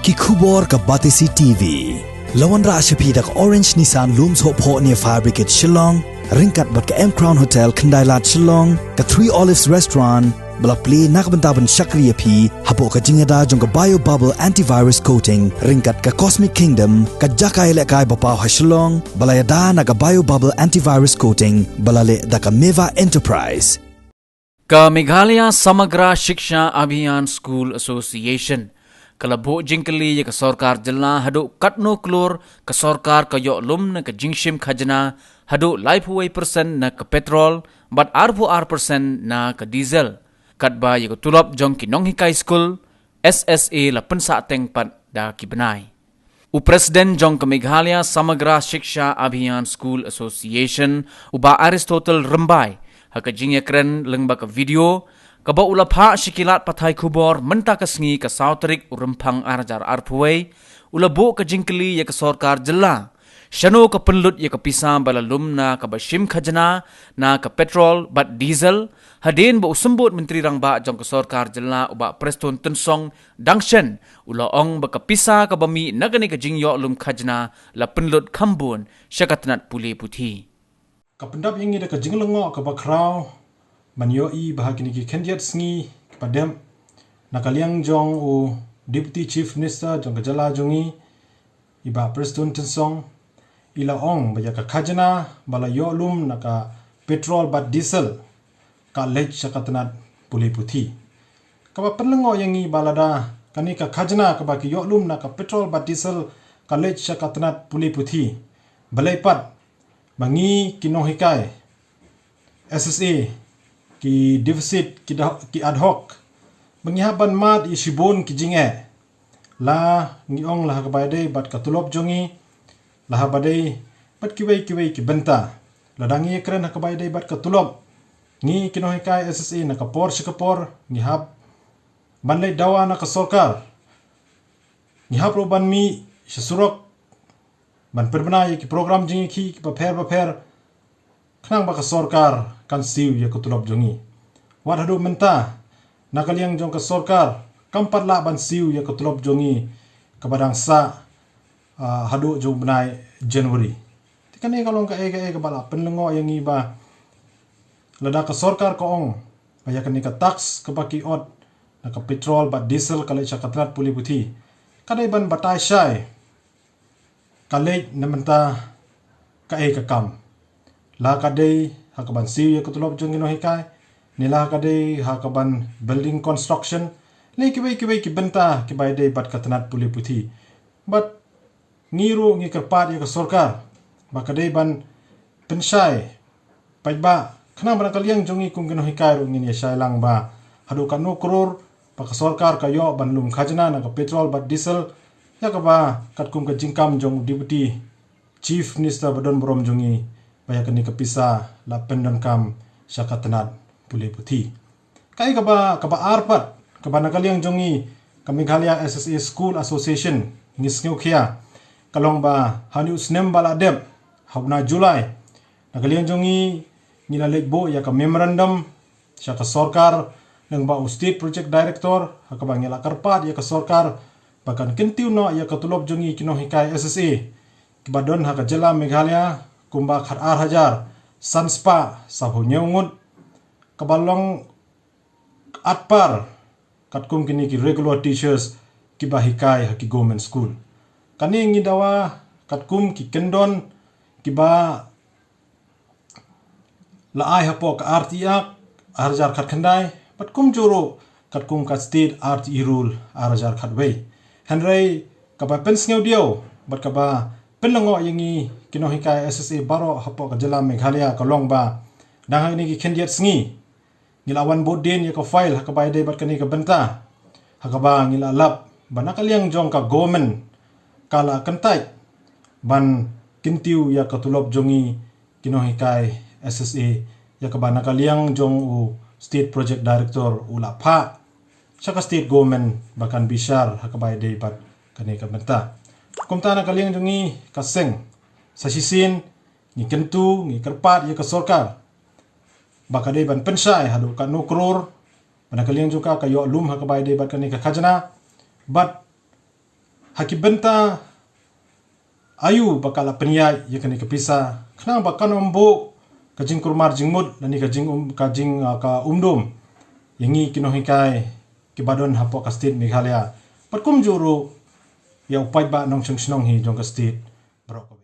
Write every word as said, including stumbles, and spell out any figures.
Ki khubor ka Batesi T V. La wanrah sha phi da ka Orange Nissan Lum Sohphoh near Fire Brigade Shillong, ryngkat bad ka M Crown Hotel Khyndailad Shillong, ka Three Olives Restaurant, ba la plie na ka bynta ban shakri ïa phi hapoh ka jingïada jong ka Bio Bubble Antivirus Coating, ryngkat ka Cosmic Kingdom, ka jaka ïalehkai ba paw ha Shillong, ba la ïada na ka Bio Bubble Antivirus Coating, ba la leh da ka Meva Enterprise. Ka Meghalaya Samagra Shiksha Abhiyan School Association ka la buh jingkylli ïa ka sorkar jylla haduh katno klur ka sorkar ka ïoh lum na ka jingshim khajna haduh laiphew wei percent na ka petrol bad arphew ar percent na ka diesel. Katba ïa ka tulop jong ki nonghikai skul, S S A la pynsah teng pat da ki bnai. U President jong ka Meghalaya Samagra Shiksha Abhiyan School Association, u Bah Aristotle Rymbai, ha ka jingïakren lyngba ka video kaba u la phah sha ki lad pathai khubor mynta ka sngi ka saw tarik u Rymphang ar hajar arphew wei, u la buh ka jingkylli ïa ka sorkar jylla shano ka pynlut ïa ka pisa ba la lum na kaba shim khajna na ka petrol bad diesel, hadien ba u Symbud Myntri Rangbah jong ka sorkar jylla u Bah Prestone Tynsong dang shen u la ong ba ka pisa kaba mih na kane ka jingïoh lum khajna la pynlut kham bun sha ka tnat pule puthi. Ka pyndap ïa ngi da ka jinglyngngoh kaba khraw ban ïohi ba ha kine ki khyndiat sngi kiba dep, na ka liang jong u Deputy Chief Minister jong ka jylla jong ngi, i Bah Prestone Tynsong, i la ong ba ïa ka khajna ba la ïoh lum na ka petrol bad diesel ka leit sha ka tnat pule puthi. Kaba pynlyngngoh ïa ngi ba lada kane ka khajna kaba ki ïoh lum na ka petrol bad diesel ka leit sha ka tnat pule puthi, balei pat ba ngi ki nonghikai S S A, ki deficit, ki da, ki ad hoc, ba ngi hap ban mad ïa shibun ki jingeh. La ngi ong la ha kaba ïadei bad ka tulop jong ngi, la ha ba dei bad kiwei kiwei ki bynta. Lada ngi ïakren ha kaba ïadei bad ka tulop, ngi ki nonghikai S S A na ka por sha ka por ngi hap ban leit dawa na ka sorkar. Ngi hap ruh ban mih sha surok ban pynbna ïa ki program jingïakhih kiba pher bapher, khnang ba ka sorkar kan siew ïa ka tulop jong ngi. Wat haduh mynta, na ka liang jong ka sorkar kam pat lah ban siew ïa ka tulop jong ngi kaba dang sah, ah, haduh jong u bnai January. Te kane ka long kaei kaei kaba la pynlyngngoh ïa ngi ba lada ka sorkar ka ong ba ïa kane ka tax kaba ki ot na ka petrol bad diesel ka leit sha ka tnat pule puthi, ka dei ban batai shai ka leit na bynta kaei ka kam. La ka dei ha kaban siew ïa ka tulop jong ki nonghikai, ne la ka dei ha kaban building construction, ne kiwei kiwei ki bynta kiba ïadei bad ka tnat pule puthi. Bad ngi ruh ngi kyrpad ïa ka sorkar ba ka dei ban pynshai paidbah, khnang ba na ka liang jong ngi kum ki nonghikai ruh ngin ïa shai lang ba haduh katno klur ba ka sorkar ka ïoh ban lum khajna na ka petrol bad diesel, ïa kaba katkum ka jingkam jong u Deputy Chief Minister ba don burom jong ngi, ba ïa kane ka pisa la pyndonkam sha ka tnat pule puthi. Kaei kaba, kaba ar pat, kaba na ka liang jong ngi ka Meghalaya S S A School Association ngi sngewkhia, ka long ba ha une u snem ba la dep, ha u bnai July, na ka liang jong ngi ngi la leit buh ïa ka memorandum sha ka sorkar lyngba u State Project Director, ha kaba ngi la kyrpad ïa ka sorkar ba kan kyntiew noh ïa ka tulop jong ngi ki nonghikai S S A kiba don ha ka jylla Meghalaya kumba khat ar hajar san spah saphew hynñiew ngut, kaba long at par katkum kine ki regular teachers kiba hikai ha ki government school. Kane ngi dawa katkum ki kyndon kiba la ai hapoh ka R T Act ar hajar khat khyndai, bad kumjuh ruh katkum ka State R T E Rule ar hajar khat wei. Hynrei kaba pynsngewdiaw bad kaba pynlyngngoh ïa ngi ki nonghikai S S A baroh hapoh ka jylla Meghalaya ka long ba dang ha kine ki khyndiat sngi ngi la wan bud dien ïa ka file ha kaba ïadei bad kane ka bynta, ha kaba ngi la lap ba na ka liang jong ka government ka la kyntait ban kyntiew ïa ka tulop jong ngi ki nonghikai S S A, ïa kaba na ka liang jong u State Project Director u la phah sha ka state government ba kan bishar ha kaba ïadei bad kane ka bynta. Kumta na ka liang jong ngi ka seng, sa shisien ngi kyntu, ngi kyrpad ïa ka sorkar ba ka dei ban pynshai haduh katno klur ba na ka liang jong ka ka ïoh lum ha kaba ïadei bad kane ka khajna, bad ha ki bynta aïu ba ka la pynïaid ïa kane ka pisa, khnang ba kan ym buh ka jingkulmar jingmut lane ka jing um, ka jing, ah, ka umdum ïa ngi ki nonghikai kiba don hapoh ka state Meghalaya. Bad kumjuh ruh ïa u paidbah nongshong shnong hi jong ka state baroh.